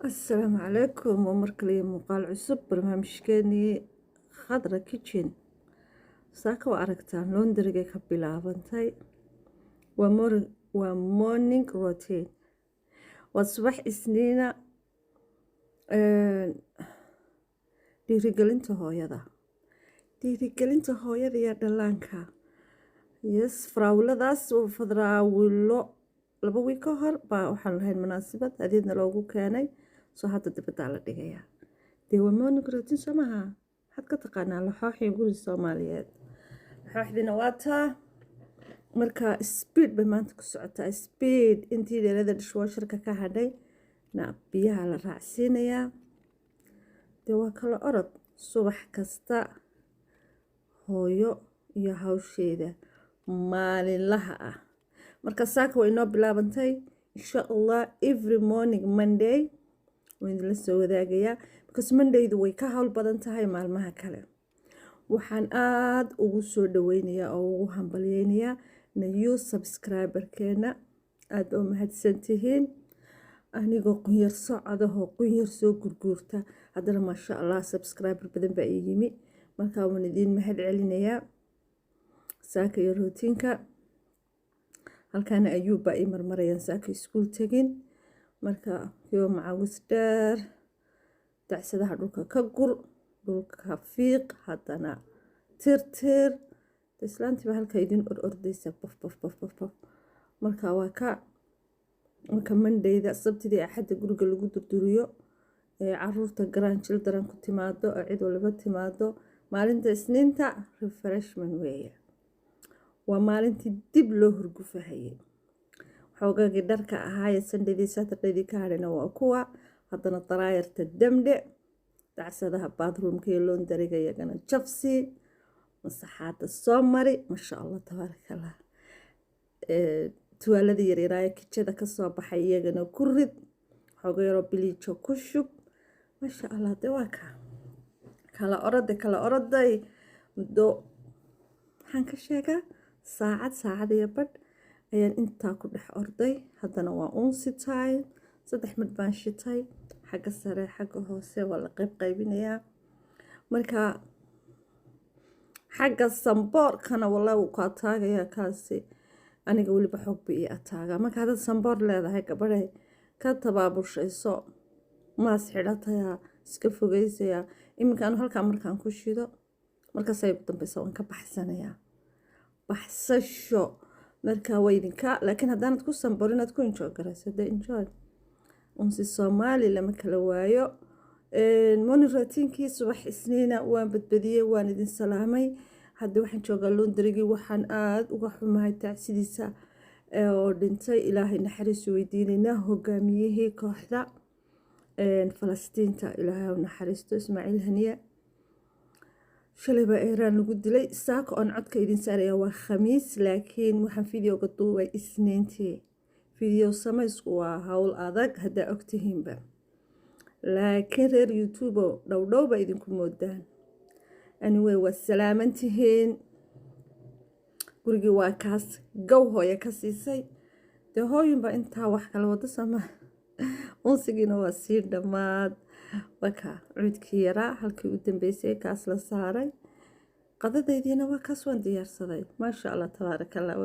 Asalaamu calaykum. Waa mar kale iyo muuqaal cusub, barnaamijkeenii Khadra Kitchen. Saaka waa aragtaan, laundrygay ka bilaabantay. Waa morning routine, waa subax Isniina. Dhiirigelinta hooyada, dhiirigelinta hooyada iyo dhallaanka. Yes, faraawiladaas waa faraawilo. 2 wiig ka hor baa waxaan lahayn munaasabad, adeedna loogu keenay, soo hadda dibaddaa la dhigayaa. Dee waa morning routine, soo maha? Maxaad ka taqaanaa laxooxii guri Soomaaliyeed? Laxooxdiina waa taa. Marka speed bay maanta ku socotaa, speed. Intii dheerada dishwasherka ka hadhay na biyaha la raacsiinayaa. Dee waa kala orod subax kasta, hooyo iyo hawsheeda maalinlaha ah. Marka saaka way inoo bilaabantay. Insha Allah, every morning Monday waan idinla soo wadaagayaa, because Mondaydu way ka hawl badan tahay maalmaha kale. Waxaan aada ugu soo dhaweynayaa oo ugu hambalyeynayaa new subscriberkeena. Aada oo mahadsantihiin. Anigoo qunyar socodahoo qunyar soo gurguurta, haddana maasha Allah, subscriber badan baa ii yimi. Marka waan idiin mahad celinayaa. Saaka iyo routineka halkaana Ayuub baa ii marmarayaan, saaka iskuul tegin. Marka kiyo macawis dheer, dacsadaha dhulka ka gur, dhulka fiiq, haddana tirtir. Islaantiiba halka idin or ordaysa, bof bof bof bof bof. Marka waa ka marka Mondayda, Sabtidii, Axadda guriga lagu durduriyo, ee caruurta grandchildren ku timaado oo cid waliba timaado, maalinta Isniinta refreshment weeye. Waa maalintii dib loo hurgufahayay. Xoogagii dharka ahaayee Sundaydii, Saturdaydii ka hadhayna waa kuwa. Haddana dryerta damdhe, dacsadaha bathroomka iyo laundryga iyagana jabsi, masaxaada soo mari. Maasha Allah, tabaaraka Allah. Tuwaalada yaryaraaya kijada kasoo baxay iyagana ku rid, xooga yaroo bleacho ku shub. Maasha Allah. De waa kaa kala oroday, kala oroday. Muddo maxaan ka sheegaa, saacad, saacad iyo badh ayaan intaa ku dhex orday. Haddana waa uunsi time. Saddex midh baan shitay, xagga sare, xagga hoose waa la qayb qaybinayaa. Marka xagga samboorkana wallahi wuu ku ataagayaa kaasi. Aniga weliba xoog ba ii ataagaa. Marka haddaad samboor leedahay, gabadhay, ka tabaabushayso, maas xidhatayaa, iska fogeysayaa. Iminka anu halkaa markaan ku shido, markaas ay ugu dambeysa waan ka baxsanayaa, baxsasho. Marka waa idinka, laakiin haddaanad ku samboor inaad ku enjoy garayso, dee enjoy. Unsi Soomaali lama kala waayo. Morning routinekii subax Isniina waan badbadiyey, waan idin salaamay. Hadda waxaan joogaa laundrygii. Waxaan aada uga xumahay tacsidiisa oo dhintay. Ilaahay naxariisu weydiinaynaa hogaamiyihii kooxda Falastiinta. Ilaahay u naxariisto Ismaaciil Haniye. Shalay baa Iiraan lagu dilay. Saaka oon codka idin saaraya waa Khamiis, laakiin waxaan videoga duubay Isniintii. Video samaysku waa hawl adag, haddaa ogtihiinba, laakiin reer YouTube dhowdhow ba idinku moodaan. Anyway, waa salaamantihiin. Gurigii waa kaas, gow hooye ka siisay. Dee hooyunba intaa wax kala wado sama. Unsigiina waa sii dhammaad. Waa kaa cuudkii yaraa halkii u dambeysay kaas la saaray. Qadadaydiina waa kaas, waan diyaarsaday. Maasha Allah, tabaaraka Allah.